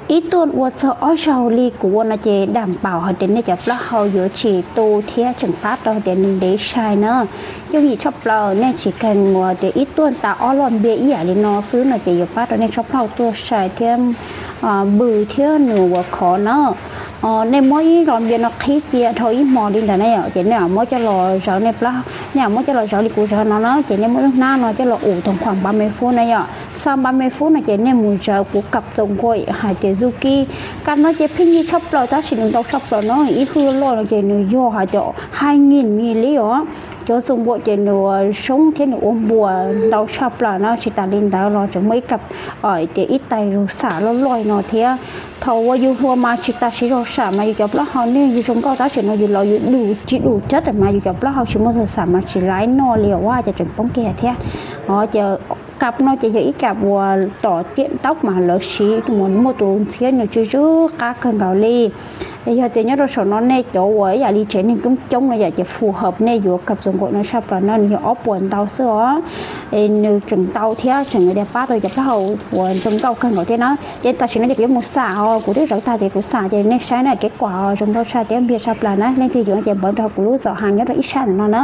Ib tuaj ua txog ob zaug li kuv ua no ces dam npaum hais tias nej cov plaub hau yuav tsis tu thiab tseem pab rau tias nws ntev sai na. Yooj yim tshaj plaws, nej tsis kheev uas tias ib tuaj tas ob los npias ib yam li no xwb no ces yuav pab rau nej tshaj plaub hau tuaj sai thiab npws thiab nws ua khov na. Nej muab ib los npias no qhib cia dhau ib hmos li ntawd na yom, ces nej muab coj los zawv nej plaub, nej muab coj los zawv li kuv zawv no na, ces nej muab lub hnab no coj los ua tau khuam npab me fub na yom. Xa npab me fub no ces nej mus zawv kuv kab txoos nkuaj hais tias zuj kib. Kab no ces pheej yig tshaj plaws tab sis nws ntau tshaj plaws no, ib hwj loj no ces nws yog hais tias hai nghìn mi li os. Cov txoos nkuaj ces nws zoo thiab nws ua npuas ntau tshaj plaws na. Tsis tas li ntawd los tseem muaj ib kab tias ib tais zog xam loj loj no thiab. Thaum uas yus hluas mas tsis tas siv zog xam mas yus cov plaub hau nej yus zoo nkauj tab sis no yus los yus dum tsis dum cab mas yus cov plaub hau tsis muaj zog xam mas tsis laib noj li os, ces tseem poob kiag thiab. Ces kab no ces yog ib kab uas tom tiam ntaub mas lawv siv mus muaj tus ntxhiab nws tsw tsw qab kawg nkaus li. Yog tias nyob rau saum no nej cov uas ib yam li tsev neeg coob coob no yom ces phù hợp nej yuav kab txoos nkuaj no tshaj plaws no, nws yog ob puas ntau xwb os. Nws tseem ntau thiab tseem tias pab tau cov plaub hau uas zoo nkauj kawg nkaus thiab na. Ces tam sim no ces kuv yuav mus xam os, kuv twb zawv tag ces kuv xam ces nej saib na, kev kuam zoo nkauj tshaj thiab npiag tshaj plaws na. Leej twg yuav ces npawb nrog kuv lub zos hais nyob rau ib sab ntawm no na.